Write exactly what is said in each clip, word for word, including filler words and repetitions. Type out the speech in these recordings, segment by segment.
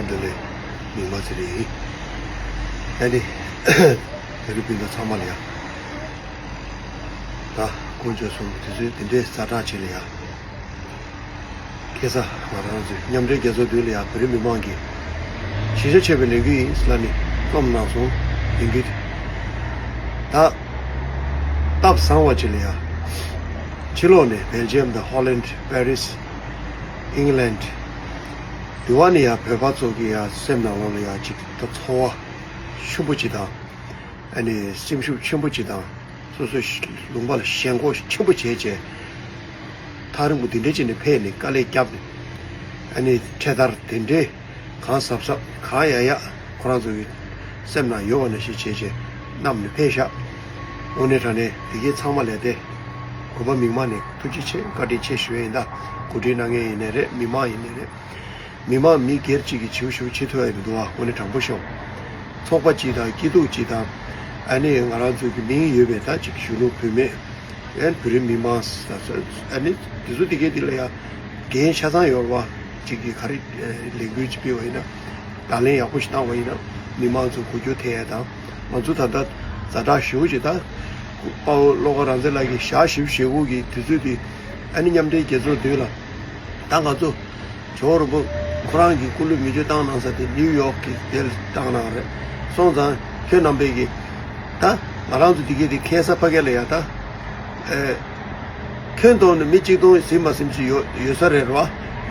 འདི་ལས་མིག་མ་ཚེ་རིང་ཡིན། ཨ་ནི་བོད་རིགས་སྤུན་ཟླ་ཚང་མ་ལ་ཡང་ད་དཀོན་མཆོག་གསུམ་དུས་ཚོད་འདི་འདྲའི་ཛ་དྲག་ཅིག་ལ་ཡང་ཁ་སང་ང་རང་ཚོའི་མཉམ་འབྲེལ་རྒྱལ་ཚོགས་འདི་ལ་ཡང་བོད་རིགས་མི་མང་གིས་གཞིས་ཆགས་ཆེ་བའི་ལས་འགུལ་ཡིན་ཟེར་ལ་ནི་རྩོམ་གནང་སོང་། ལས་འགུལ་ད་སྟབས་བཟང་བ་ཅིག་ལ་ཡང་ཕྱི་ལོགས་ནས་བྷེལ་ཇི་ཡམ་དང་ཧོ་ལན། པེ་རིས། ཨིང་ལན། དེ་བ་ནི་ཡང་བོད་པ་ཚོ་གི་ཡང་སེམས་ནང་ལོགས་ལ་ཡང་ཅིག་ད་ཚོར་བ་ཆེན་པོ་ཅིག་དང་། ཨ་ནི་སེམས་ཤུགས་ཆེན་པོ་ཅིག་དང་། སོ་སོའི་ལུང་པ་ལ་ཞེན་ཁོག་ཆེན་པོ་བྱས་བྱས། ཐག་རིང་པོ་དེ་འདྲའི་ཅིག་ནས་ཕེབས་ནས་དཀའ་ལས་བརྒྱབ་ནས། ཨ་ནི་འཕྲེད་དར་དེ་འདྲའི་གང་གཟབ་གཟབ་གང་ཡག་ཡག་ཁོ་རང་ཚོ་གི་སེམས་ནང་ཡོད་པ་ནང་བཞིན་བྱས་བྱས་བསྣམས་ནས་ཕེབས་ཤག་དངོས་གནས་དྲང་གནས་དེ་གའི་ཚང་མ་ལས་དེ་གུས་པ་མིག་དམར་ནས་ཐུགས་རྗེ་ཆེ་བཀའ་དྲིན་ཆེ་ཞུ་ཡ་ཡིན། ད་གོ་སྒྲིག་གནང་མཁན་ཡིན་ནའི་རེད། མི་མང་ཡིན་ནའི་རེད། མི་མང་མི་སྒེར་གཅིག་གིས་བྱིའུ་ཞིག་བྱེད་ཐུབ་ཡ་མི་འདུག་བ། དངོས་གནས་དྲང་པོ་ཤོད། ཚོགས་པ་གཅིག་དང་སྐྱིད་སྡུག་གཅིག་དང་། ཨ་ནི་ང་རང་ཚོའི་གི་མིང་ཡོད་པའི་ད་ཅིག་གཞོན་ནུ་བུད་མེད། ཨ་ནི་བོད་རིགས་མི་མང་ཟེར་ཨ་ནི་དེ་ཚོ་དེ་གའི་དེ་ལ་ཡ་འགན་ཆ་ཚང་ཡོད་རེད་བ། གཅིག་གིས་ག་རེ་ལས་འགུལ་ཅིག་སྤེལ་བ་ཡིན་ན། བརྡ་ལན་ཡག་པོ་ཞིག་བཏང་བ་ཡིན་ན་མི་མང་ཚོ་གོ་རྒྱུ་ཐེབས་ཡ་དང་། ང་ཚོ་ད་ལྟ་ཛ་དྲག་ཞེ་པོ་ཅིག་ད་དཔའ་བོ་བློ་དགའ་རང་བཙན་ལགས་ཀྱིས་ཞག་བཞི་བཅུ་ཞེ་དགུ་གི་དུས་ཚོད་དེ་ཨ་ནི་མཉམ་འབྲེལ་རྒྱལ་ཚོགས་མདུན་ལ་ད་ང་ཚོ། ཇོ་བོ་རིན་པོ་ཁོ་རང་གིས་སྐུ་ལུས་མེ་མཆོད་བཏང་གནང་ས་དེ་ནིའུ་ཡོག་གི་དེར་བཏང་གནང་རེད། སོང་ཙང་ཁྱོད་རྣམ་པས་ཀྱིས་ད་ང་རང་ཚོ་འདི་གའི་དེ་ཁ་སང་ཕ་གི་ལ་ཡ་ད་ཨེ་ཁྱོན་བསྡོམས་ནས་མི་གཅིག་སྟོང་ཟིན་མ་ཟིན་ཅིག་ཡོད་ཡོད་ས་རེད་རོ།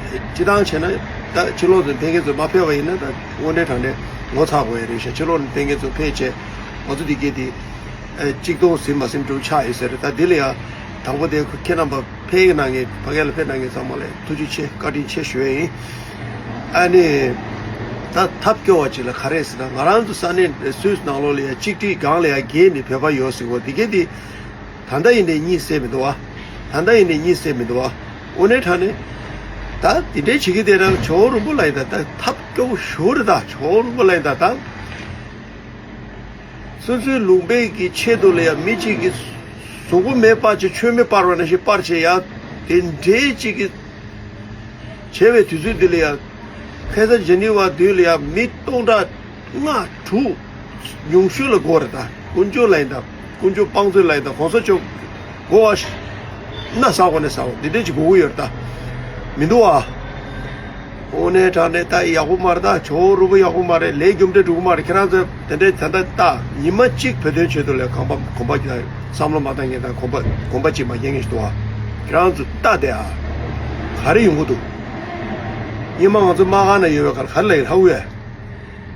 སྤྱི་བཏང་བྱས་ན་ད་ཕྱི་ལོགས་ཚོ་ཕེབས་མཁན་ཚོ་མ་ཕེབས་པ་ཡིན་ན་ད་དངོས་འབྲེལ་དྲང་འབྲེལ་ངོ་ཚ་དགོས་ཡ་རེད་ཤག་ཕྱི་ལོགས་ནས་ཕེབས་མཁན་ཚོ་ཕེབས་བྱས་ང་ཚོ་འདི་གའི་དེ་ཨེ་གཅིག་སྟོང་ཟིན་མ་ཟིན་འགྲོ་ཆགས་ཡོད་ས་རེད། ད་འདི་ལ་ཡ་དང་པོ་དེ་ཁྱེད་རྣམ་པ། ཕེབས་གནང་མཁན་ཕ་གི་ལ་ཕེབས་གནང་མཁན་ཚང་མ་ལ་ཐུགས་རྗེ་ཆེ་བཀའ་དྲིན་ཆེ་ཞུ་ཡ་ཡིན། ཨ་ནི། ད་ཐབས་སྐྱོ་བ་ཅིག་ལ་ག་རེ་ཟེར་ན་ང་རང་ཚོ་ས་གནས་སུད་སི་ནང་ལོགས་ལ་ཡ་གཅིག་སྒྲིལ་སྒང་ལ་ཡ་བརྒྱད་ནི་བོད་པ་ཡོད་ཟེར་གོ་དེ་གས་དེ། ད་ལྟ་ཡིན་ནའི་གཉིད་སད་མི་འདུག་བ། ད་ལྟ་ཡིན་ནའི་གཉིད་སད་མི་འདུག་བ། དངོས་གནས་དྲང་གནས། ད་དེ་འདྲའི་བྱེད་ཀྱི་བསྡད་ན་ཇོ་བོ་རིན་པོ་ལ་ཡིན་ད་ད་ཐབས་སྐྱོ་བོ་ཞུ་རེད། ད་ཇོ་བོ་རིན་པོ་ལ་ཡིན་ད་ད། སོ་སོའི་ལུང་པའི་གི་ཆེད་དུ་ལ་ཡ་མི་གཅིག་གིས་གཟུགས་པོ་མེ་སྤར་ཅིག་མཆོད་མེ་སྤར་བ་ནང་བཞིན་སྤར་བྱས་ཡ་དེ་འདྲའི་གཅིག་གིས་བྱས་པའི་དུས་ཚོད་འདི་ལ་ཡ་ཁ་སང་ཇི་ནི་ཝ་དུས་ལ་ཡ་མི་སྟོང་ཕྲག་ལྔ་དྲུག་ཉུང་ཤོས་ལ་དགོས་རེད། ད་དཀོན་མཆོག་ལ་ཡིན་ད་དཀོན་མཆོག་དཔང་བཙུན་ལ་ཡིན་ད་གོང་ས་མཆོག་དགོས་བ་ཤ་ན་ཟ་དགོས་ནས་ཟ་དགོས་འདི་འདྲའི་གཅིག་དགོས་ཀྱི་ཡོད་རེད། ད་མི་འདུག་ཨ། དངོས་གནས་དྲང་གནས་ད་ཡག་པོ་མ་རེད། ད་ཇོ་བོ་རིན་པོ་ཡག་པོ་མ་རེད། ལས་རྒྱུ་འབྲས་འགྲོ་གི་མ་རེད། ཁྱེད་རང་ཚོ་དེ་འདྲའི་ད་ལྟ་ད་ཉི་མ་གཅིག་བོད་དོན་ཆེད་དུ་ལས་གོམ་པ་གོམ་པ་གྱི་བསམ་བློ་མ་བཏང་མཁན་དང་གོམ་པ་གོམ་པ་གཅིག་མ་རྒྱག་མཁན་ཞིག་འདུག་ཨ། ཁྱེད་རང་ཚོ་ལྟ་དེ་ཨ། ག་རེ་ཡོང་གི་འདུག་སྔོན་མ་ང་ཚོ་དམག་ཁང་ན་ཡོད་པའི་ཁར་ག་རེ་ལས་ལྷག་བས།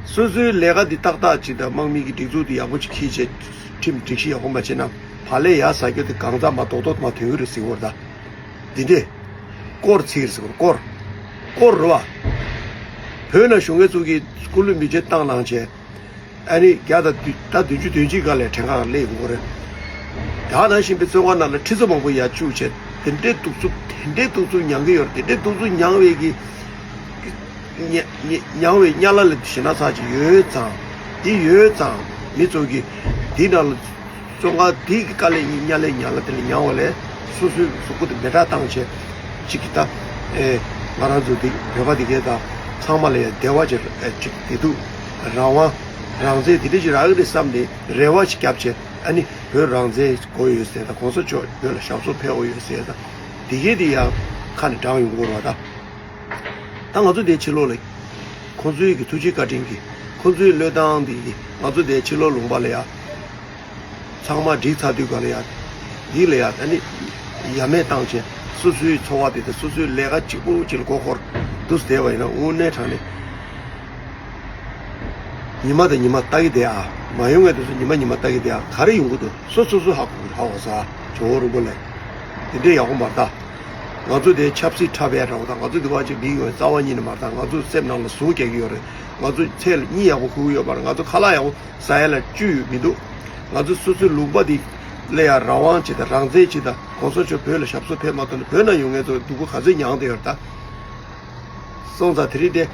སོ་སོའི་ལས་ཀ་འདི་ཏག་ཏག་ཅིག་དང་དམག་མི་གི་སྒྲིག་འཛུགས་འདི་ཡག་པོ་ཅིག་འཁྱེར་བྱས་ཁྲིམས་སྒྲིག་གཞི་ཡག་པོ་མ་བྱས་ན་བག་ལེབ་ཡར་ཟ་རྒྱུ་དེ་གང་ཚ་མ་རྡོག་རྡོག་མ་ཐོན་གི་རེད་ཟེར་བར་ད། འདི་འདྲས། སྐོར་ཚིག་རེད་ཟེར་བར་སྐོར། སྐོར་རེད་བ། བོད་ནང་བཞུགས་མཁན་ཚོ་གིས་སྐུ་ལུས་མེ་མཆོད་བཏང་གནང་བྱས། ཨ་ནི་བརྒྱ་དང་བདུན་ཟླ་བདུན་ཅུ་དོན་གཅིག་སྒང་ལ་གྲངས་ཀ་སླེབས་ཡོང་གི་རེད། ད་ནང་བཞིན་པའི་བཙོན་ཁང་ནང་ལ་ཁྲི་ཚོ་མང་པོ་ཡར་བཅུག་བྱས་དེ་འདྲའི་གདུག་རྩུབ་དེ་འདྲའི་གདུག་རྩུབ་མྱང་གི་ཡོད་རེད། དེ་འདྲའི་གདུག་རྩུབ་མྱང་བའི་གི་མྱ་མྱ་མྱང་བའི་དམྱལ་བ་ལ་ཞེད་སྣང་ཚ་ཅིག་ཡོད་ཙང་། འདི་ཡོད་ཙང་མི་ཚོ་གིས་འདི་ནང་ལ་བཙོན་ཁང་འདི་གི་དཀའ་ལས་གཉིས་དམྱལ་བའི་དམྱལ་བ་དེ་ལ་མྱང་བ་ལས་སོ་སོའི་གཟུགས་པོ་དེ་མེ་སྲེག་བཏང་བྱས་ཅིག་གི་ད་ཨེ་ང་རང་ཚོ་འདི་བོད་པ་འདི་གའི་ད་ཚང་མ་ལ་ཡང་བདེ་བ་ཅིག་ཨེ་ཅིག་བདེ་སྡུག་རང་དབང་རང་བཙན་འདི་འདྲ་ཅིག་རག་གི་རེད་བསམ་ནས་རེ་བ་ཅིག་བརྒྱབ་བྱས། ཨ་ནི་བོད་རང་བཙན་དགོས་ཡོད་ཟེར་དང་གོང་ས་མཆོག་བོད་ལ་ཞབས་སོར་ཕེབས་འོས་ཡོད་ཟེར་དང་འདི་གའི་འདི་ཡང་ཁ་ནས་བགྲངས་ཡོང་གི་རེད་བ། ད་ད་ང་ཚོ་འདིའི་ཕྱི་ལོགས་ལ་ཁོང་ཚོའི་གི་ཐུགས་རྗེ་བཀའ་དྲིན་གྱིས་ཁོང་ཚོའི་བློས་བཏང་འདི་གིས་ང་ཚོ་འདིའི་ཕྱི་ལོགས་ལུང་པ་ལ་ཡང་ཚང་མ་འགྲིག་ཚར་དུས་ག་ལ་ཡང་འདི་ལ་ཡང་ཨ་ནི་ཡ་མེད་བཏང་བྱས་སོ་སོའི་འཚོ་བ་དེ་དང་སོ་སོའི་ལས་ཀ་གཅིག་པུ་གཅིག་ལ་མགོ་འཁོར་འདུག་བསྡད་པ་ཡིན་ན་དངོས་གནས་དྲང་གནས། ཉི་མ་དང་ཉི་མ་ལྟ་གི་བསྡད་ཨ། མ་ཡོང་ངས་དུས་སུ་ཉི་མ་ཉི་མ་ལྟ་གི་བསྡད་ཨ། ག་རེ་ཡོང་གི་འདུག་སོ་སོ་སོ་ཧ་གོ་གི་རེད། ཧ་གོ་ས་ཇོ་བོ་རིན་པོ་ལགས། དེ་འདྲས་ཡག་པོ་མ་རེད་ད། ང་ཚོ་དེ་ཆབ་སྲིད་འཁྲབ་ཡ་འདྲ་བོ་དང་ང་ཚོ་འདི་བ་ཅིག་མི་ཡོང་བའི་རྩ་བ་ཉིད་ནས་མ་རེད་ད། ང་ཚོ་སེམས་ནང་ལ་ཟུག་རྒྱག་གི་ཡོད་རེད། ང་ཚོ་ཚེ་ལ་གཉིད་ཡག་པོ་ཁུག་གི་ཡོད་མ་རེད། ང་ཚོ་ཁ་ལག་ཡག་པོ་ཟ་ཡ་ལ་བཅུད་ཡོད་མི་འདུག་ང་ཚོ་སོ་སོའི་ལུང་པ་འདི་ལ་ཡ་རང་དབང་ཅིག་དང་རང་བཙན་ཅིག་དང་གོང་ས་མཆོག་བོད་ལ་ཞབས་སོར་ཕེབས་མ་ཐོན་ནས་བོད་ནང་ཡོང་མཁན་ཚོ་སྡུག་པོ་ག་ཚོད་མྱངས་བསྡད་ཡོད་རེད་ད། སོང་ཙང་དེ་རིང་དེ།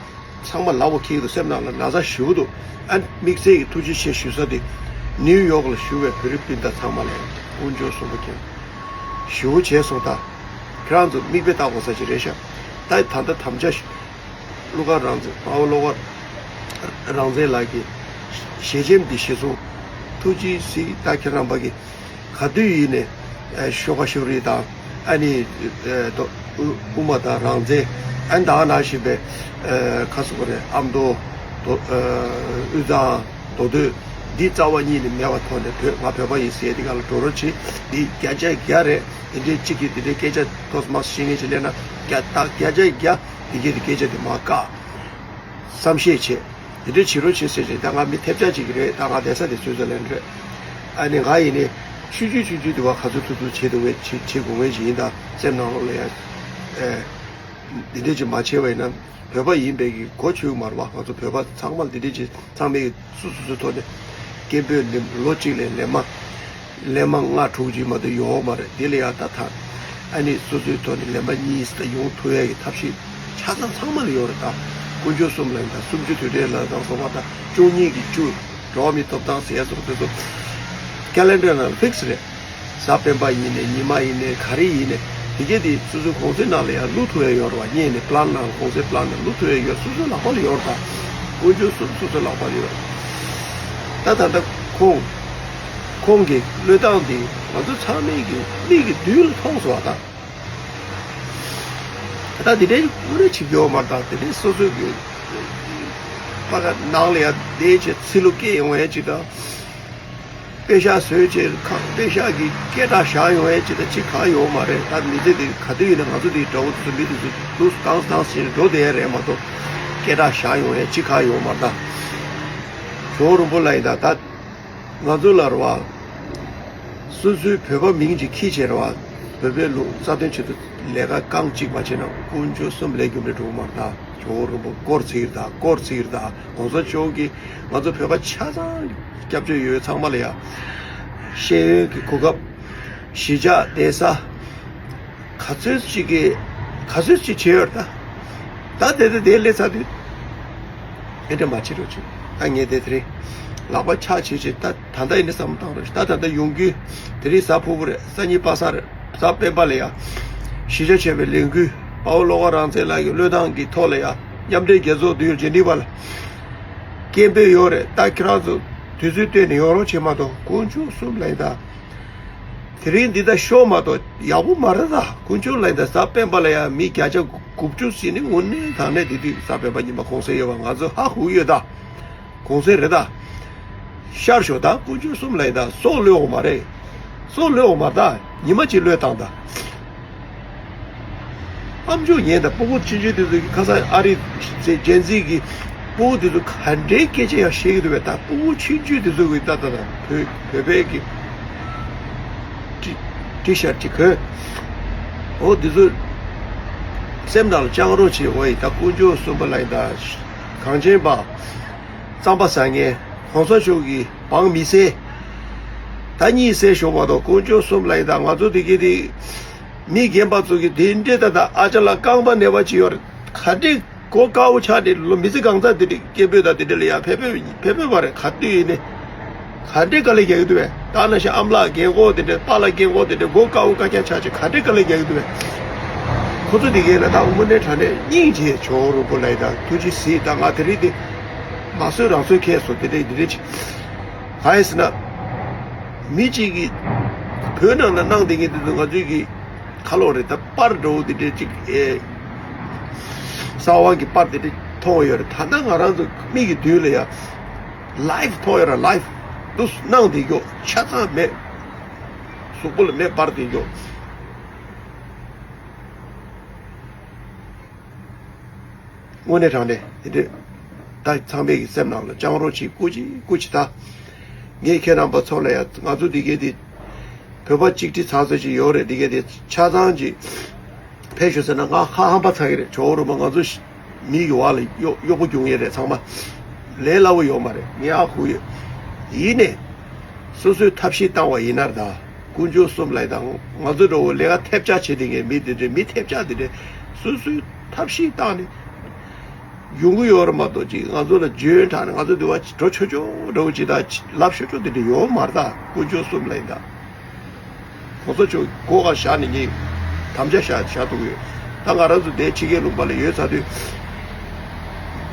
ཚང་མ་ལབ་པ་ཁྱེད་ཀྱི་སེམས་ནང་ལ་ན་ཚ་ཞེ་པོ་འདུག་ཨ་དམིགས་བསལ་གྱི་ཐུགས་རྗེ་ཆེ་ཞུ་ས་དེ་ནིའུ་ཡོག་ལ་བཞུགས་པའི་བོད་རིགས་སྤུན་ཟླ་ཚང་མ་ལ་དཀོན་མཆོག་གསུམ་པོ་མཁྱེན། ཞེ་པོ་བྱས་སོང་ད། ཁྱེད་རང་ཚོ་མིག་དཔེ་ལྟ་དགོས་ས་ཅིག་རེད་ཤག་ད་ད་ལྟ་དམ་བཅའ་ཞུ་ ཀླུ་མཁར་རང་བཙན། དཔའ་བོ་ཀླུ་མཁར་རང་བཙན་ལགས་ཀྱི་ཞལ་ཆེམས་འདི་གཞིར་བཟུང་། ཐུགས་རྗེ་གཟིགས། ད་ཁྱེད་རྣམ་པ་གིས་ག་དུས་ཡིན་ནས་ཤོ་ཁ་ཤོ་རི་དང་། ཨ་ནི་དབུ་མ་དང་རང་བཙན། ཨ་ནི་ད་ག་ནང་བཞིན་པའི་ཁ་སོ་གོ་རེ་ཨ་མདོ། དབུས་གཙང་། མདོ་སྟོད། འདི་རྩ་བ་ཉིད་ནས་མེད་པ་ཐོག་ནས། བོད། ང་བོད་པ་ཡིན་ཟེར་དེ་ག་ལ་འགྲོ་རོགས་བྱེད། འདི་བརྒྱ་ཆ་བརྒྱ་རེད། དེ་འདྲའི་གཅིག་གིས་དེ་འདྲའི་སྐད་ཆ་ཐོག་མ་བཤད་མཁན་ཅིག་སླེབས་ན། བརྒྱ་ད་བརྒྱ་ཆ་བརྒྱ་དེ་གས་དེ་སྐད་ཆ་དེ་མ་བཀག། བསམ་ཤེས་བྱེད། དེ་འདྲའི་བྱེད་རོགས་བྱེད་ཟེར་བྱས། ད་ང་མི་ཐེབས་ཆག་ཅིག་རེད། ད་ང་བསྡད་ས་དེ་ཚོད་ཚོད་ལེན་རེད། ཨ་ནི་ང་ཡིན་ནི་ཆུང་ཆུང་ཆུང་ཆུང་དུ་བ་ག་ཚོད་ཐུབ་ཐུབ་བྱེད་ཐུབ་བས་བྱེད་བྱེད་དགོས་ངེས་ཅིག་ཡིན། ད་སེམས་ནང་ལོགས་ལ་ཡ་ཨེ་འདི་འདྲའི་ཅིག་མ་བྱས་པ་ཡིན་ན་བོད་པ་ཡིན་པའི་གི་གོ་ཆོད་མ་རེད་བ། ང་ཚོ་བོད་པ་ཚང་མ་འདི་འདྲའི་ཅིག་ཚང་མས་སུ་སུ་སུ་ཐོག་ནས་སྐད་འབོད་ནི་ལོ་གཅིག་ལས་ལས་མ། ལས་མ་ལྔ་དྲུག་ཅིག་མ་གཏོགས་ཡོད་མ་རེད། དེ་ལ་ཡང་ད་ཐག་ཨ་ནི་སོ་སོའི་ཐོག་ནས་ལས་མ་གཉིས་ཙམ་ཡོང་ཐུབ་ཡ་གི་ཐབས་ཤེས་ཆ་ཚང་ཚང་མ་ལ་ཡོད་རེད། ད་དཀོན་མཆོག་གསུམ་ལ་ཡིན། ད་སུམ་ཅུ་དུས་དྲན་ལ་དང་སོགས་པ། ད་བཅུ་གཉིས་ཀྱི་བཅུ། འགྲོ་བ་མིའི་ཐོབ་ཐང་ཟེར་ཡ་སོགས་དེ་ཚོ་ཀེ་ལེན་ཌར་ནང་ཕིག་སི་རེད། གཟའ་སྤེན་པ་ཡིན་ནའི་ཉི་མ་ཡིན་ནའི་ག་རེ་ཡིན་ནའི་དེ་གས་དེ་སོ་སོའི་གུང་སེང་ནང་ལ་ཡང་བླུག་ཐུབ་ཡ་ཡོད་རེད་བ། སྔོན་ནས་པི་ལན་ནང་གུང་སེང་པི་ལན་ནང་བླུག་ཐུབ་ཡ་ཡོད། སོ་སོའི་ལག་པ་ལ་ཡོད་རེད། ད་དཀོན་མཆོག་གསུམ་སོ་སོའི་ལག་པ་ལ་ཡོད་རེད། ད་ད་ལྟ་ཁོང་ཁོང་གི་བློས་བཏང་དེ་ང་ཚོ་ཚང་མས་ཀྱི་མིག་གི་མདུན་ལ་མཐོང་སོང་བ། ད་ད་དེ་འདྲའི་དངོས་གནས་བྱེད་ཀྱི་ཡོད་མ་རེད། ད་དེ་འདྲའི་སོ་སོའི་གི་པ་ག་ནང་ལ་ཡ་བསྡད་བྱས་ཚིག་ལོ་སྐྱེ་ཡོང་ཡ་ཅིག་དང་། པེ་ཤག་བཟོས་བྱས་ཁ་པེ་ཤག་གི་སྐད་གྲགས་བཞག་ཡོང་ཡ་ཅིག་དང་ཅིག་གང་ཡོད་མ་རེད། ད་མི་ཚེ་འདི་ག་དུས་ཡིན་ན་ང་ཚོ་འདི་འདྲ་བོ་ཚོ་མི་དེ་ཚོ་ལུས་དྭངས་དྭངས་བྱས་ནས་འགྲོ་བསྡད་ཡ་རེད་མ་གཏོགས། སྐད་གྲགས་བཞག་ཡོང་ཡ་ཅིག་གང་ཡོད་མ་རེད། ད་ཇོ་བོ་རིན་པོ་ལགས་ཡིན། ད་ད་ང་ཚོ་ལ་རེད་བ། སོ་སོའི་བོད་པ་མིང་ཅིག་འཁྱེར་བྱས་རེད་བ། བོད་པའི་ལུགས་རྩ་དོན་ཆེད་དུ་ལས་ཀ་རྐང་གཅིག་མ་བྱས་ན་དཀོན་མཆོག་གསུམ་ལས་རྒྱུ་འབྲས་འགྲོ་གི་མ་རེད། ད་ཇོ་བོ་རིན་པོ་སྐོར་ཚིག་རེད། ད་སྐོར་ཚིག་རེད། ད་གོང་ས་མཆོག་གིས་ང་ཚོ་བོད་པ་ཆ་ཚང་སྐྱབས་བཅོལ་ཡོད་ཚང་མ་ལ་ཡ་ཤེས་ཡོན་གྱི་གོ་སྐབས། གཞིས་ཆགས་བསྡད་ས། ག་ཚོད་ཅིག་གིས་ག་ཚོད་ཅིག་བྱས་ཡོད་རེད། ད་ད་དེ་དེ་དེ་སླེབས་ཚར་དུས་དེ་འདྲ་མ་བྱེད་རོགས་བྱེད། ད་ངས་དེ་དེ་རིང་ལག་པ་ཆག་བྱེད་བྱེད། ད་ད་ལྟ་ཡིན་ན་བསམ་བློ་བཏང་རོགས་བྱེད། ད་ད་ལྟ་ཡོང་རྒྱུ་དེ་རིང་གཟའ་ཕུར་བུ་རེད། སང་ཉིན་པ་སངས་རེད། གཟའ་སྤེན་པ་ལ་ཡ་གཞིས་ཆགས་ཆེན་པོའི་ལས་འགུལ། དཔའ་བོ་བློ་དགའ་རང་བཙན་ལགས་ཀྱི་བློས་བཏང་གི་ཐོག་ལ་ཡ་མཉམ་འབྲེལ་རྒྱལ་ཚོགས་འདུ་ཇེ་ནི་ཝ་ལ་སྐད་འབོད་ཡོད་རེད། ད་ཁྱེད་རང་ཚོ་དུས་ཚོད་བཏོན་ནས་ཡོང་རོགས་བྱེད་མ་གཏོགས། དཀོན་མཆོག་གསུམ་ལ་ཡིན། ད་དེ་རིང་འདི་ལྟར་ཤོར་མ་གཏོགས་ཡག་པོ་མ་རེད། ད་དཀོན་མཆོག་ལ་ཡིན། ད་གཟའ་སྤེན་པ་ལ་ཡང་མི་བརྒྱ་ཆ་དགུ་བཅུ་ཟིན་ནི་དངོས་གནས་དྲང་གནས་དེ་དུས་གཟའ་སྤེན་པ་ཉི་མ་གུང་སེང་ཡོད་པ་ང་ཚོ་ཧ་གོ་ཡོད། ད་གུང་སེང་རེད། ད་ཤར་ཤོག་ད་དཀོན་མཆོག་གསུམ་ལ་ཡིན། ད་སྲོག་བློས་འོང་མ་རེད། སྲོག་བློས་འོང་མ་རེད། ད་ཉི་མ་གཅིག་བློས་བཏང་། ད་ཨ་མཆོག་ཉན། ད་སྤུ་གུ་ཆུང་ཆུང་དེ་ཚོ་གི་ཁ་སང་ཨ་རི་ཇེན་ཟི་གི་སྤུ་གུ་དེ་ཚོ་ག་འདྲའི་སྐད་ཆ་ཡང་བཤད་ཀྱི་འདུག་པས། ད་སྤུ་གུ་ཆུང་ཆུང་དེ་ཚོ་གི་ད་ད་ད་བོད་བོད་པའི་གི་ཊི་ཊི་ཤར་ཊི་གོན། འོ་དེ་ཚོ་སེམས་ནང་ལ་བཅངས་རོགས་བྱེད། འོ་ཡི་ད་དཀོན་མཆོག་གསུམ་པོ་ལ་ཡིན། ད་གངས་ཅན་པ་གཙང་པ་བཟང་ངན་གོང་ས་མཆོག་གི་འབངས་མི་སེར་ད་གཉིད་སད་ཤོག་མ་གཏོགས། དཀོན་མཆོག་གསུམ་ལ་ཡིན། ད་ང་ཚོ་དེ་གི་དེ། མི་རྒན་པ་ཚོ་གི་དེ་འདྲའི་ད་ལྟ་ཨ་ཅག་ལ་རྐང་པ་ན་བ་ཅིག་ཡོད་རེད། ག་འདྲའི་མགོ་དཀར་པོ་ཆགས་ཏེ་ལོ་མི་ཚེ་གང་ཚང་དེ་འདྲའི་སྐད་འབོད་དང་དེ་འདྲ་ལ་ཡང་ཕེབས་ཕེབས་ཕེབས་ཕེབས་པ་རེད། ག་དུས་ཡིན་ནའི་ག་འདྲའི་དཀའ་ལས་རྒྱག་གི་འདུག་པས། ད་ནང་བཞིན་ཨ་མ་ལགས་རྒན་གོག་དེ་འདྲ་པཱ་ལགས་རྒན་གོག་དེ་འདྲ་མགོ་དཀར་པོ་དཀར་རྐྱང་ཆགས་བྱས་ག་འདྲའི་དཀའ་ལས་རྒྱག་གི་འདུག་པས། ཁོ་ཚོ་དེ་གས་ལ་ད་དངོས་གནས་དྲང་གནས་སྙིང་རྗེ། ཇོ་བོ་རིན་པོ་ལ་ཡིན། ད་ཐུགས་རྗེ་གཟིགས། ད་ང་དེ་རིང་དེ་མ་བཟོད་རང་བཟོད་ཁེལ་སོང་། དེ་འདྲ་དེ་འདྲ་ཅིག་གང་ཡིན་ཟེར་ན། མི་གཅིག་གིས་བོད་ནང་ན་གནང་བསྡད་མཁན་དེ་ཚོ་ང་ཚོའི་གི་ཁ་ལོ་རེད། ད་པར་འདྲ་བོ་དེ་འདྲས་ཅིག་ཨེ། གསང་བ་གི་པར་དེ་འདྲས་མཐོང་ཡོད་རེད། ད་ལྟ་ང་རང་ཚོ་མིག་གི་མདུན་ལ་ཡ་ལའིབ་མཐོང་ཡོད་ར། ལའིབ་དུ་གནང་བསྡད་རྒྱུ་ཆ་ཚང་མེད། གཟུགས་པོ་ལ་མེ་འབར་བསྡད་རྒྱུ་དངོས་གནས་དྲང་གནས་དེ་འདྲས། ད་ཚང་མས་ཀྱི་སེམས་ནང་ལ་བཅངས་རོགས་བྱེད། སྐུ་མཁྱེན་སྐུ་མཁྱེན། ད་ངས་ཁྱེད་རྣམ་པ་ཚོ་ལ་ཡ། ང་ཚོ་འདི་གས་དེ་བོད་པ་གཅིག་སྒྲིལ་ཚགས་ཚུད་ཅིག་ཡོད་རེད། འདི་གས་དེ་ཆ་ཚང་ཅིག་ཕེབས་ཤོག་ཟེར་ན་ང་ཧ་ཧམ་པ་ཚ་གི་རེད། ཇོ་བོ་རིན་པོ་ང་ཚོ་མི་གི་བར་ལ་གཡོ་གཡོག་པོ་རྒྱུག་མཁན་རེད། ཚང་མ་ལས་སླ་བོ་ཡོད་མ་རེད། ངས་ཧ་གོ་ཡོད། ཡིན་ནའི་སོ་སོའི་ཐབས་ཤེས་བཏང་བ་ཡིན་ན་རེད། ད་དཀོན་མཆོག་གསུམ་ལ་ཡིན། ད་ང་ཚོ་འདྲ་བོ་ལས་ཀ་ཐེབས་ཆག་བྱེད་བསྡད་མཁན་མི་དེ་འདྲས། མི་ཐེབས་ཆག་དེ་འདྲས་སོ་སོའི་ཐབས་ཤེས་བཏང་ནས་ཡོང་གི་ཡོད་རེད་མ་གཏོགས། ཅིག་ང་ཚོ་ལ་འཇོན་དྲགས་ནས་ང་ཚོ་འདི་བ་འགྲོ་ཆོག་ཆོག་འདྲ་བོ་ཅིག་དང་ལབ་ཆོག་ཆོག་དེ་འདྲས་ཡོད་མ་རེད། ད་དཀོན་མཆོག་གསུམ་ལ་ཡིན། ད་གོང་ས་མཆོག་སྒོ་ཁར་བཞག་ནས་ངས་དམ་བཅའ་བཞག་བཞག་ཐུབ་ཀྱི་ཡོད། ད་ང་རང་ཚོ་འདིར་ཕྱི་རྒྱལ་ལུང་པ་ལ་ཡོད་ཚར་དུས།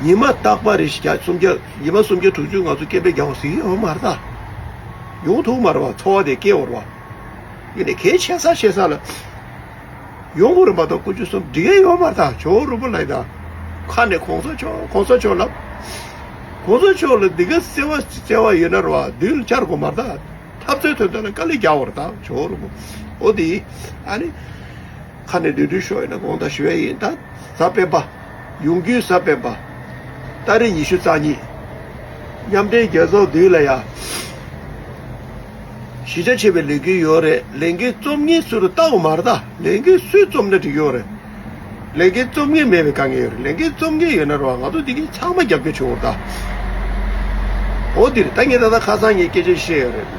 ཉི་མ་རྟག་པར་རེ་བཞིན་བརྒྱ་སུམ་བརྒྱ་ཉི་མ་སུམ་བརྒྱ་དྲུག་ཅུ་ང་ཚོ་སྐད་འབོད་རྒྱག་པ་ཟིག་ཡོང་མ་རེད་ད། ཡོང་ཐུབ་མ་རེད་བ། འཚོ་བ་དེ་སྐྱེལ་བར་བ། ཡིན་ནའི་གལ་ཆེ་ས་ཆེ་ས་ལ། ཡོང་གི་རེད་མ་གཏོགས་དཀོན་མཆོག་གསུམ་འགྲིག་གི་ཡོད་མ་རེད་ད། ཇོ་བོ་རིན་པོ་ལགས་ད། ཁ་ནས་གོང་ས་མཆོག་གོང་ས་མཆོག་ལབ། གོང་ས་མཆོག་ལ་འདི་ག་བརྩེ་བ་བརྩེ་བ་ཡོད་ན་རེད་བ། མདུན་ལ་བཅར་དགོས་མ་རེད་ད། འཐབ་རྩོད་དོན་དག་ལ་དཀའ་ལས་རྒྱག་པ་རེད་ད། ཇོ་བོ་རིན་པོ། འོ་དེ། ཨ་ནི། ཁ་ནས་འདོན་འདོན་ཤོག་ཡིན་ན་དགོངས་དག་ཞུ་ཡ་ཡིན་ད། གཟའ་སྤེན་པ། ཡོང་རྒྱུའི་གཟའ་སྤེན་པ། ཏ་རིག་ཉི་ཤུ་རྩ་གཉིས། མཉམ་འབྲེལ་རྒྱལ་ཚོགས་མདུན་ལ་ཡ། གཞིས་ཆགས་ཆེ་བའི་ལས་འགུལ་ཡོད་རེད། ལས་འགུལ་རྩོམ་མཁན་སུ་རུ་ལྟ་བ་མ་རེད་ད། ལས་འགུལ་སུས་རྩོམ་ན་འགྲིག་ཡོད་རེད། ལས་འགུལ་རྩོམ་མཁན་མེད་པའི་དཀའ་ངལ་ཡོད་རེད། ལས་འགུལ་རྩོམ་མཁན་ཡོད་ན་རེད་བ། ང་ཚོ་འདི་གིན་ཚང་མ་རྒྱབ་སྐྱོར་བྱེད་འོར་ད། འོ་འདིར་ད་ངས་ད་ལྟ་ཁ་སང་ངས་སྐད་ཆ་བཤད་ཡོད་རེད།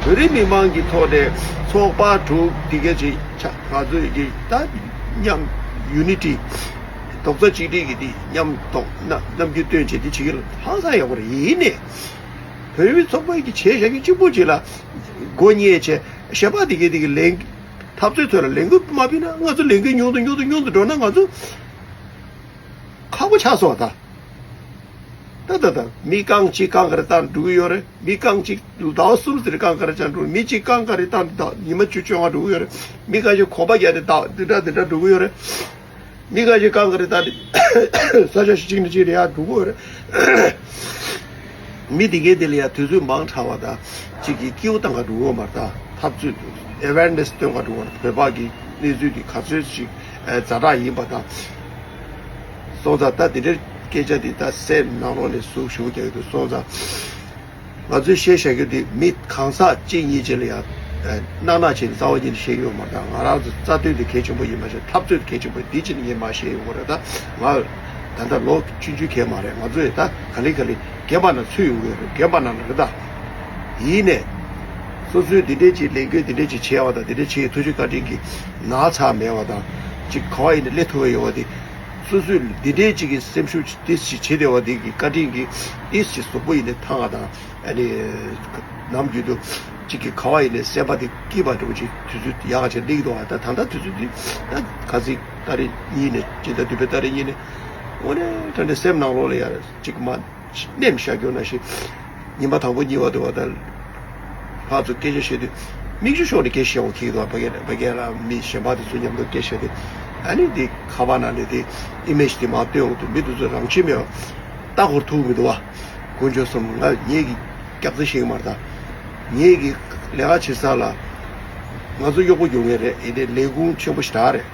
བོད་རིགས་མི་མང་གི་ཐོག་ནས་ཚོགས་པ་དྲུག་འདི་ག་ཅིག་ཆགས། ང་ཚོ་ཡི་གེ་ད་མཉམ་ཡུ་ནི་ཊི། རྡོག་རྩ་གཅིག་སྒྲིལ་གྱི་དེ་མཉམ་གཏོང་ན་རྣམ་འགྱུར་སྟོན་བྱེད་དེ་བྱེད་ཀྱི་ལ་ཧང་སང་ཡག་པོ་རེད། ཡིན་ནས་བོད་མི་ཚོགས་པ་གི་བྱས་བཞག་གི་གཅིག་པུ་ཅིག་ལ་མགོ་བརྙས་བྱས་གཞན་པ་དེ་གའི་དེ་གི་ལས་འཐབ་རྩོད་ཐོག་ལ་ལས་འགུལ་མ་ཕུལ་ན་ང་ཚོ་ལས་འགུལ་ཉུང་དུ་ཉུང་དུ་ཉུང་དུ་འགྲོ་ན་ང་ཚོ་ཁག་པོ་ཆགས་སོང་བ་ད། ད་ད་ད་མི་རྐང་གཅིག་རྐང་ག་རེ་བཏང་འགྲོ་གི་ཡོད་རེད། མི་རྐང་གཅིག་ཟླ་བ་གསུམ་ཟེར་རྐང་ག་རེ་བྱས་འགྲོ། མི་གཅིག་རྐང་ག་རེ་བཏང་ད་ཉི་མ་བཅུ་བཅོ་ལྔ་འགྲོ་གི་ཡོད་རེད། མི་ཁ་ཤས་གོམ་པ་བརྒྱབ་ནས་ད་འདི་འདྲ་འདི་འདྲ་འགྲོ་གི་ཡོད་རེད། མི་ཁ་ཤས་རྐང་ག་རེ་བཏང་ནས་ས་ཆ་གཅིག་ནས་གཅིག་ལ་ཡར་འགྲོ་གི་ཡོད་རེད། མི་དེ་གའི་དེ་ལ་ཡང་དུས་ཚོད་མང་དྲགས་པ་དང་གཅིག་གིས་སྐྱིད་པོ་བཏང་ག་འགྲོ་གི་ཡོད་མ་རེད་ད། འཐབ་རྩོད་དུ་ཨེ་ཝེར་ནེ་སི་སྟོན་ག་འགྲོ་གི་ཡོད་རེད། བོད་པ་གི་གནས་ཚུལ་དེ་ག་ཚོད་ཅིག་ཛ་དྲག་ཡིན་པ་དང་། སོང་ཙང་ད་དེ་འདྲའི་སྐད་ཆ་དེ་ད་སེམས་ནང་ལོགས་ནས་ཟུག་ཞུགས་རྒྱག་གི་འདུག་སོང་ཙང་། ང་ཚོས་བཤད་བཞག་རྒྱུ་དེ་མི་གང་ཟག་གཅིག་གཉིས་ཅིག་ལ་ཡང་ནག་ནག་བྱས་ནས་རྩ་བ་ཉིད་ནས་བཤད་ཀྱི་ཡོད་མ་རེད། ད་ང་རང་ཚོ་རྩ་དོན་དེ་གལ་ཆེན་པོ་ཡིན་པ་ཞིག་འཐབ་རྩོད་དེ་གལ་ཆེན་པོ་འདི་ཅི་ནས་ངས་མ་བཤད་ཡོང་གི་རེད། ད་ང་ད་ལྟ་ལོ་ཆུང་ཆུང་གས་མ་རེད། ང་ཚོས་ད་ག་ལེ་ག་ལེ་རྒན་པ་ནང་ཚུད་ཡོང་གི་རེད། རྒན་པ་ནང་ལ་རེད་ད། ཡིན་ནས་སོ་སོའི་འདི་འདྲས་ཀྱི་ལས་འགུལ་འདི་འདྲས་ཀྱི་བྱས་པ་དང་འདི་འདྲས་བྱས་ཐུགས་རྗེ་བཀའ་དྲིན་གྱིས་ན་ཚ་མེད་པ་དང་ཅིག་ག་བ་ཡིན་ནས་སླེབས་ཐུབ་པ་ཡོད་པ་དེ། སོ་སོས་འདི་འདྲའི་ཅིག་གི་སེམས་ཤུགས་ཏིས་ཞིག་བྱེད་བདེ་བ་འདི་གི་བཀའ་དྲིན་གྱིས་ཏིས་ཞིག་གཟུགས་པོ་ཡིན་ནས་ཐང་བ་དང་ཨ་ནི་ནམ་རྒྱུན་དུ་ཅིག་གི་ག་བ་ཡིན་ནས་སེམས་པ་དེ་སྐྱིད་པ་འདྲ་བོ་ཅིག་དུས་ཚོད་ཡག་ཅིག་སླེབས་འདུག་ད་ད་ལྟ་དུས་ཚོད་འདི་ད་ག་ཚིག་ཏ་རིག་གཉིས་ནས་སྤྱི་ཟླ་བདུན་པའི་ཏ་རིག་གཉིས་ནས་དངོས་གནས་དྲང་གནས་སེམས་ནང་ལོགས་ལ་ཡང་ཅིག་མ། ནེམ་ཤ་སྐྱོ་ན་ཞིག་ཉི་མ་དང་པོ་གཉིས་པ་དུ་བ་དང་། ཕར་ཚུར་སྐད་ཆ་བཤད་དུས། མིག་ཆུ་ཤོར་ནས་སྐད་བཤད་འོང་ཁེག་དུ་བ་གས་བ་གས་ལ་མི་གཞན་པ་དེ་ཚོ་མཉམ་དུ་སྐད་བཤད་དུས། ཨ་ནི་དེ་ཁ་པར་ནང་ནས་དེ་ཨི་མེ་ཇི་དེ་མར་སྟོན་འོང་དུས་མི་དེ་ཚོ་རང་ཆེ་མེད་པ། ལྟ་སྐོར་ཐུག་མི་འདུག་བ། དཀོན་མཆོག་གསུམ་ང་ངེད་ཀྱི་སྐྱག་རྫུན་ཤེས་ཀྱི་མ་རེད་ད། ངེད་ཀྱི་ལས་ཀ་བྱེད་ས་ལ། ང་ཚོ་གཡོག་པོ་རྒྱུག་མཁན་རེད། ཡིན་ནའི་ལས་ཁུངས་ཆེན་པོ་ཞེ་དྲག་རེད།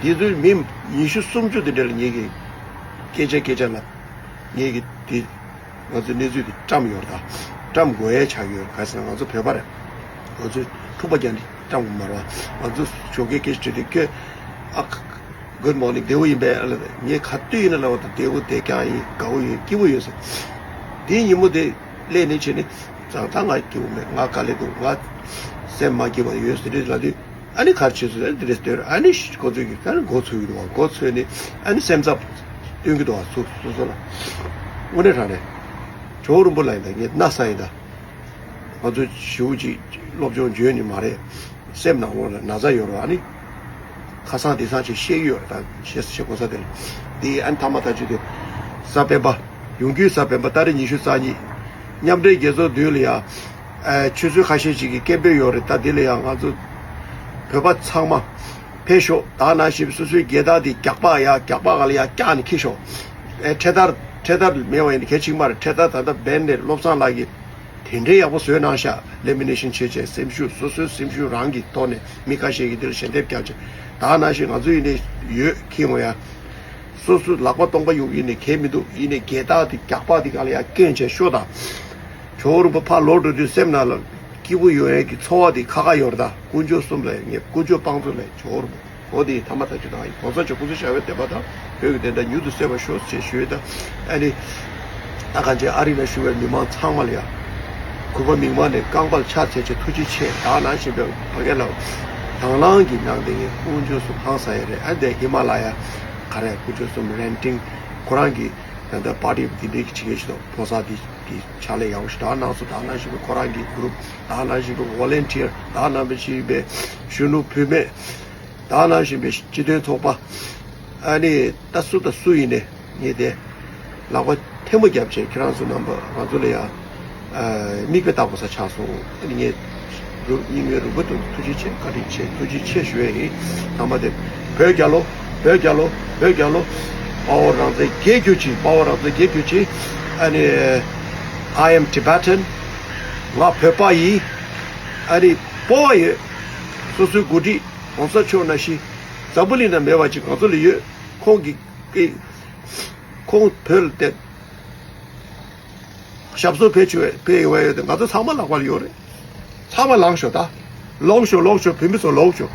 དེ་ཚོའི་མི་ཉི་ཤུ་སུམ་ཅུ་དེ་འདྲ་ལ་ངེད་ཀྱི་སྐད་ཆ་སྐད་ཆ་ལ། ངེད་ཀྱི་དེ། ང་ཚོའི་གནས་ཚུལ་དེ་བཀྲམ་ཡོད་རེད་ད། བཀྲམ་དགོས་ཡས་ཆགས་ཡོད་རེད། ག་ཟེར་ན་ང་ཚོ་བོད་པ་རེད། ང་ཚོས་འཁྲུག་པ་རྒྱག་ནས་བཀྲམ་དགོས་མ་རེད་བ། ང་ཚོ་ཞོགས་ཀས་སྐད་ཆ་དྲིས་དུས་ཁྱོད། ཨ། Good morning བདེ་པོ་ཡིན་པས་ཨ་ལ། ངས་ག་དུས་ཡིན་ན་ལབ་པ་དང་བདེ་པོ་བདེ་རྐྱང་ཡིན། དགའ་པོ་ཡོད། སྐྱིད་པོ་ཡོད་ཟེར། དེའི་ཉིན་མོ་དེ་སླེབས་ནས་བྱས་ནས་ཙང་ད་ང་སྐྱིད་པོ་མེད། ང་དཀའ་ལས་འདུག་ང་སེམས་མ་སྐྱིད་པ་ཡོད་ཟེར་དུས་ལབ་དུས། ཨ་ནི་ག་རེ་བྱེད་ཚུལ་ཨ་ནི་དེ་འདྲས་སྟོན། ཨ་ནི་ཁོ་ཚོས་ཀྱིས་ཨ་ནི་མགོ་ཚོས་ཀྱི་འདུག་བ། མགོ་ཚོས་ནས་ཨ་ནི་སེམས་འཚབ་སྟོན་གྱི་འདུག་བ། སོ་སོ་སོ་ལ། དངོས་གནས་དྲང་གནས་ཇོ་བོ་རིན་པོ་ལགས་ཡིན་ད། ངས་མནའ་ཟ་ཡིན་ད། ང་ཚོ་ཞེ་པོ་ཅིག་སློབ་སྦྱོང་འཇོན་ནི་མ་རེད། སེམས་ནང་ལོགས་ལ་ན་ཚ་ཡོད་རེད། ཨ་ནི་ཁ་སང་དེང་སང་ཅིག་བཤད་ཀྱི་ཡོད་རེད་ད། བཤད་བཤད་དགོས་ས་དེ་ལ། དེ་ཨ་ནི་ཐ་མ་ཐག་ཆོད་དེ། གཟའ་སྤེན་པ། ཡོང་རྒྱུའི་གཟའ་སྤེན་པ་ཏ་རིག་ཉི་ཤུ་རྩ་གཉིས། མཉམ་འབྲེལ་རྒྱལ་ཚོགས་མདུན་ལ་ཡ། ཨ། ཆུ་ཚོད་ཁ་ཤས་ཅིག་གི་སྐད་འབོད་ཡོད་རེད་ད། དེ་ལ་ཡང་ང་ཚོ་བོད་པ་ཚང་མ་ཕེབས་ཤོག་ད་ནང་བཞིན་སོ་སོའི་རྒྱལ་དར་དེ་རྒྱག་པ་ཡ་རྒྱག་པ་ག་ལ་ཡ་བཀྱག་ནས་འཁྱེར་ཤོག་ཨེ། འཕྲེད་དར་འཕྲེད་དར་མེད་པ་ཡིན་ན་གལ་ཆེ་གི་མ་རེད། འཕྲེད་དར་ད་ལྟ་བན་ནས་བློ་བཟང་ལགས་ཀྱིས་དེ་འདྲའི་ཡག་པོ་བཟོས་གནང་ཤག་ལེ་མི་ནེ་ཤན་བྱས་བྱས་སེམས་ཤུགས་སོ་སོའི་སེམས་ཤུགས་རང་གི་ཐོག་ནས་མི་ཁ་ཤས་ཀྱིས་འདིར་ཞལ་འདེབས་བརྒྱབ་བྱས་ད་ནང་བཞིན་ང་ཚོ་ཡིན་ནས་ཡོད་འཁྱེར་འོང་ཡ། སོ་སོའི་ལག་པ་སྟོང་པ་ཡོང་གི་ཡིན་ནའི་གལ་མི་འདུག་ཡིན་ནའི་རྒྱལ་དར་དེ་རྒྱག་པ་དེ་ག་ལ་ཡ་བསྐྱོན་བྱས་ཤོག་དང་། ཇོ་བོ་རིན་པོ་ཕར་ལོག་འགྲོ་དུས་སེམས་ནང་ལ་སྐྱིད་པོ་ཡོང་ཡས་ཀྱི་ཚོར་བ་དེ་ཁ་ཁ་ཡོད་རེད་ད། དཀོན་མཆོག་གསུམ་ལ་ངས་དཀོན་མཆོག་དཔང་བཙུགས་ལ་ཇོ་བོ་རིན་པོ་འོ་དེ་ཐ་མ་ཐག་ཆོད་དང་གོང་ས་མཆོག་སྐུ་ཚེ་ཞབས་པད་བརྟན་པ་དང་བོད་ཀྱི་བདེན་མཐའ་མྱུར་དུ་གསལ་བར་ཤོག་ཅེས་ཞུས་ད། ཨ་ནི། ད་གང་ཅི་ཨ་རི་ན་བཞུགས་པའི་མི་མང་ཚང་མ་ལ་ཡང་། གུས་པ་མིག་དམར་ནས་རྐང་པར་ཕྱག་འཚལ་བྱས་ཐུགས་རྗེ་ཆེ། ད་ནང་བཞིན་པའི་ཕ་གི་ལ་དང་བླངས་ཀྱིས་གནང་སྟེ་ངས་དཀོན་མཆོག་གསུམ་ཧང་སང་ཡས་རེད། ཨ་འདས་ཧི་མ་ལ་ཡ་ག་རེ་དཀོན་མཆོག་གསུམ་རེན་ཊིང་ཁོ་རང་གིས་ད་ལྟ་པར་ཊི་འདི་འདྲའི་གི་བྱེད་མཁན་ཞིག་དང་ཕོ་གསར་འདི་གི་ཕྱག་ལས་ཡག་པོ་ཞིག་ད་གནང་སོང་། ད་ནང་བཞིན་པའི་ཁོ་རང་གི་གུ་རུབ་ད་ནང་བཞིན་པའི་ཝོ་ལན་ཊི་ཡར་ད་ནང་བཞིན་པའི་གཞོན་ནུ་བུད་མེད། ད་ནང་བཞིན་པའི་སྤྱི་མཐུན་ཚོགས་པ། ཨ་ནི་ད་སུ་དང་སུ་ཡིན་ནའི་ངས་དེ་ ལག་པ་ཐལ་མོ་བརྒྱབ་བྱས་ཁྱེད་རང་ཚོ་རྣམ་པ་ང་ཚོ་ལ་ཡ་ཨ་མིག་དཔེ་ལྟ་དགོས་ས་ཆགས་སོང་། ཨ་ནི་ངས་རུ་སྙིང་ངའི་རུས་པ་དང་ཐུགས་རྗེ་ཆེ། བཀའ་དྲིན་ཆེ། ཐུགས་རྗེ་ཆེ་ཞུ་ཡ་ཡིན། ཚང་མ་དེ་བོད་རྒྱལ་ལོ། བོད་རྒྱལ་ལོ། བོད་རྒྱལ་ལོ། དཔའ་བོ་རང་བཙན་རྒྱལ་གྱུར་ཅིག་དཔའ་བོ་རང་བཙན་རྒྱལ་གྱུར་ཅིག་ཨ་ནི། I am Tibetan། ང་བོད་པ་ཡིན། ཨ་ནི་སྤོབས་པ་ཡོད། སོ་སོའི་འགོ་ཁྲིད་གོང་ས་མཆོག་ནང་བཞིན་འཛམ་བུ་གླིང་ན་མེད་པ་ཅིག་ང་ཚོ་ལ་ཡོད། ཁོང་གི་གི་ཁོང་བོད་ལ་བསྡད། ཞབས་སོར་ཕེབས་བྱུང་བས་ཕེབས་ཡོང་བ་ཡོད་དེ་ང་ཚོ་ཚང་མ་ལག་པར་ཡོད་རེད། ཚང་མ་ལངས་ཤོག་ད། ལོག་ཤོག་ལོག་ཤོག་བོད་མི་ཚོ་ལོག་ཤོག